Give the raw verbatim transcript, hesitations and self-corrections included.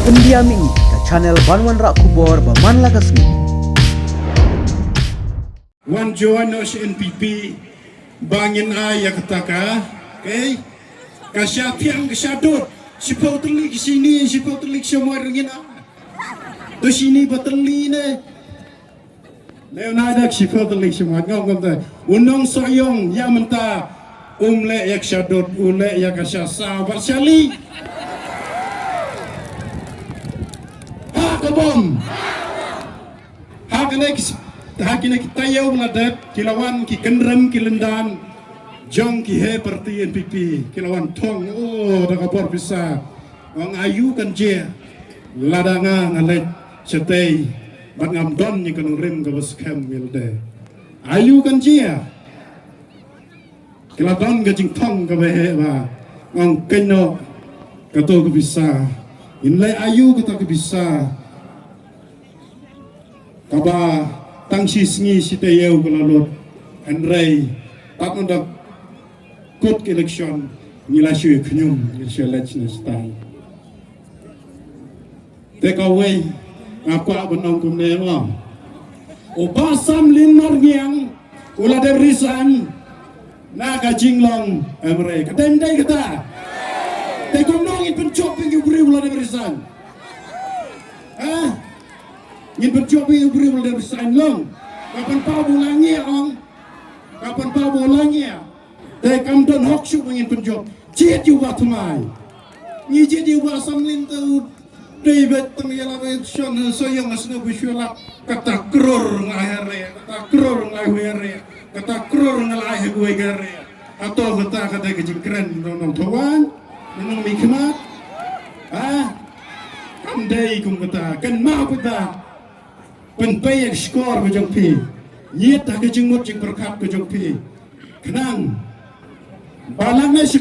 Pyndiam ïa ngi ka channel ban wanrah khubor ba man la ka sngi. Wan join noh sha N P P ba ngin ai ïa kata ka, okay? Ka sha thiang ka sha dud, shiphew tylli ki shini, shiphew tylli ki sha moi ruh ngin ai. To shini ba tylli ne. Leonardo ki shiphew tylli ki sha moi ngam ngam te. U nong Sohiong ïa mynta um leh ïa ka sha dud, u leh ïa ka sha saw bad sha li. Ha ka bom. Ha kane ki, ha kine ki taïew ba la dep, ki la wan ki kynrem ki lyndan jong ki he parti N P P, ki la wan thong, oh, da ka bor pisa. Ong aïu kan jia, lada nga nga leit shatei bad ngam don ïa ka nongrim kaba skhem ïa lade. Aïu kan jia. Ki la don ka jingthong kaba heh ba, ong kynnoh kato ka pisa. Ngin leh aïu kata ka pisa. Kaba tang shi sngi shi taïew ka la lut. Hynrei pat ynda kut ka election ngi la shu khñium, ngi la shu leit shane shatai. Te kawei nga kwah ban ong kumne mo. U Bah Samlin Marngiang u la dep resign na ka jinglong M R A. Ka dei ym dei kata? Te kumno ngin pynjop ïa u briew u la dep resign? Ha? Ngin pynjop ïa u briew u la dep resign long. Ka pynpaw ba u la ngiah ong. Ka pynpaw ba u la ngiah. Te kam don hok shuh ba ngin pynjop. Jied ïa u Bah Thymmai. Ngi jied ïa u Bah Samlin te u dei beit tang ïa la beit shon ha Sohiong ha sngewbha shuh la. Kata klur nga ai ha re, kata klur nga ai ha re, kata klur nga la ai ha kawei ka re. Hato kata ka dei ka jingkren nong nong thawang, nong nong mihkhmat. Ha? Kam dei kum kata, kynmaw beit ba pynpei ïa ka shkor ka jong phi. Ngiat ha ka jingmut jingpyrkhat ka jong phi. Khnang ba lane shi